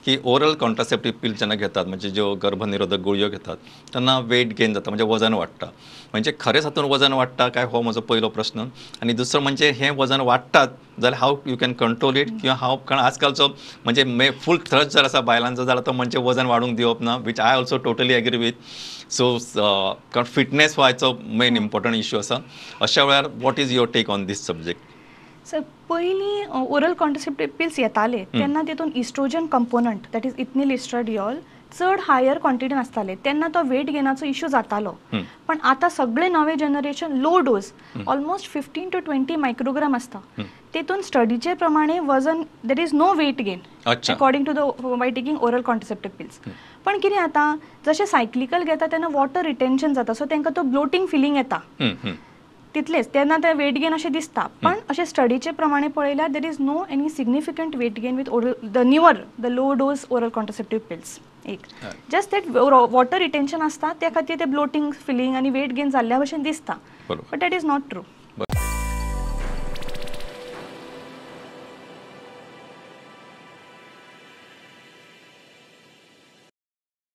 की ओरल कॉन्ट्रासेप्टीव पील जेन्ना घेतात, म्हणजे ज्यो गर्भनिरोधक गुळयो घेतात तेन्ना वेट गेन जाता, म्हणजे वजन वाडटा. म्हणजे खरेंच हातून वजन वाडटा काय हो म्हजो पयलो प्रश्न. आनी दुसरो म्हणजे हें वजन वाडटात जाल्यार how you can control it, किंवा हाव, कारण आजकालचो म्हणजे मे फूल थ्रस्ट जर आसा बायलांचो जाल्यार तो म्हणजे वजन वाडूंक दिवप ना, which I also totally agree with. So कारण फिटनेस हो आयचो मेन इम्पॉर्टंट इश्यू आसा. अशा वेळार what is your take on this subject? Sir, पयलीं ओरल कॉन्ट्रासेप्टीव पिल्स येताले तेन्ना तितून oestrogen component, that is ethinyl oestradiol, चड हायर क्वॉन्टिटीन आसताले, तेन्ना तो वेट गेनाचो इशू जातालो. पण आतां सगळे नवे generation low dose, almost 15 to 20 microgram आसता. तेतून स्टडीचे प्रमाणे वजन, there is no weight gain according to the by taking oral contraceptive pills. पण कितें जाता, जशें सायक्लिकल घेता तेन्ना वॉटर रिटेन्शन जाता, सो तांकां तो ब्लोटींग फिलींग येता तितलेच, तेन्ना ते वेट गेन अशें दिसता. पण अशें स्टडीचे प्रमाणे पळयल्यार there is no any significant weight gain with oral, the newer, the low dose oral contraceptive pills. एक जस्ट that water retention आसता, त्या खातीर ते ब्लोटींग फिलींग आनी वेट गेन जाल्ल्या भशेन दिसता, but that is not true.